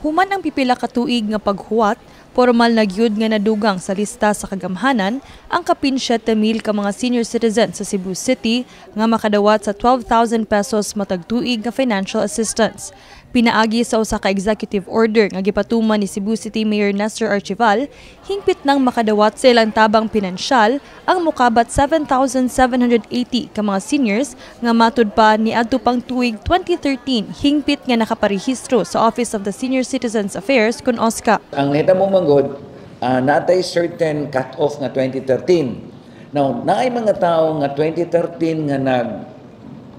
Human ang pipila ka tuig nga paghuwat, formal na gyud nga nadugang sa lista sa kagamhanan ang kapin 7,000 ka mga senior citizen sa Cebu City nga makadawat sa 12,000 pesos matag tuig nga financial assistance. Pinaagi sa usa ka executive order nga gipatuman ni Cebu City Mayor Nestor Archival, hingpit nang makadawat sa ilang tabang pinansyal ang mokabat 7,780 ka mga seniors nga matud pa niadto pang tuig 2013 hingpit nga nakaparehistro sa Office of the Senior Citizens Affairs kun OSCA. Ang nahitabo manggod, natay certain cut-off nga 2013. Now, naay mga tao nga 2013 nga nag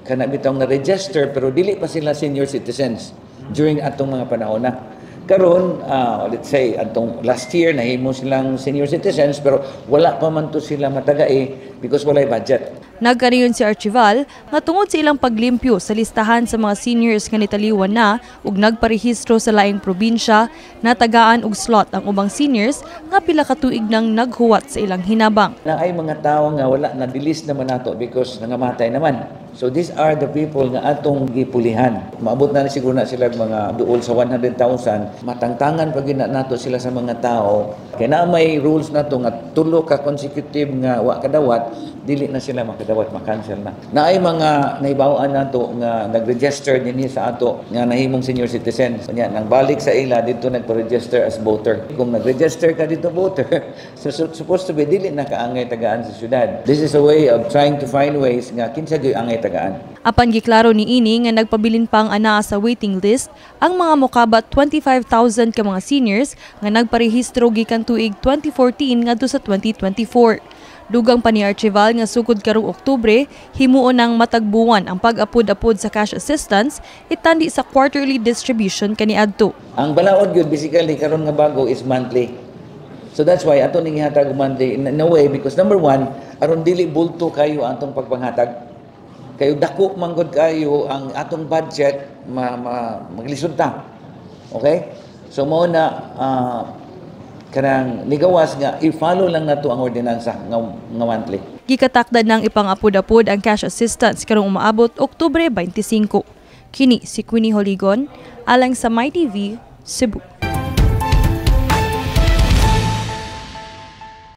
kana bitong na register pero dili pa sila senior citizens during atong mga panahon na. Karon, let's say atong last year nahimo silang senior citizens pero wala pa man to sila matagai because walay budget. Nagkaniyon si Archival nga tungod sa ilang paglimpyo sa listahan sa mga seniors nga nitaliwan na ug nagparehistro sa laing probinsya, natagaan og slot ang ubang seniors nga pila ka tuig nang naghuwat sa ilang hinabang. Naay mga tao nga wala na delist naman nato because nangamatay naman. So these are the people nga atong gipulihan. Maabot na ni siguro na sila mga duol sa 100,000. Matangtangan pag na nato sila sa mga tao. Kay naa may rules nato nga tulo ka consecutive nga wa kadawat, dili na sila makadawat, ma-cancel na. Naay mga nahibaw-an nato nga nag-register dinhi sa ato nga nahimong senior citizen. Unya nang balik sa ila didto nagpa-register as voter. Kung nag-register ka didto voter, so supposed to be dili na kaangay tagaan sa syudad. This is a way of trying to find ways nga kinsa gyud angay tagaan. Apan giklaro ni ini nga nagpabilin pang anaa sa waiting list ang mga mokabat 25,000 ka mga seniors nga nagparehistro gikan tuig 2014 ngadto sa 2024. Dugang pa ni Archival nga sugod karong Oktubre, himuon ng matag buwan ang pag-apod-apod sa cash assistance itandi sa quarterly distribution kaniadto. Ang balaod gyud basically karon nga bago is monthly. So that's why ato ning gihatag monthly in a way because number one, aron dili bulto kayo atong pagpanghatag. Kayo dako manggod kayo ang atong budget ma, ma maglisod ta. Okay? So mao na kanang nigawas nga i-follow lang nato ang ordinansa nga monthly. Gikatakda nang ipang-apod-apod ang cash assistance karong umaabot Oktubre 25. Kini si Queenie Holigon, alang sa MyTV, Cebu.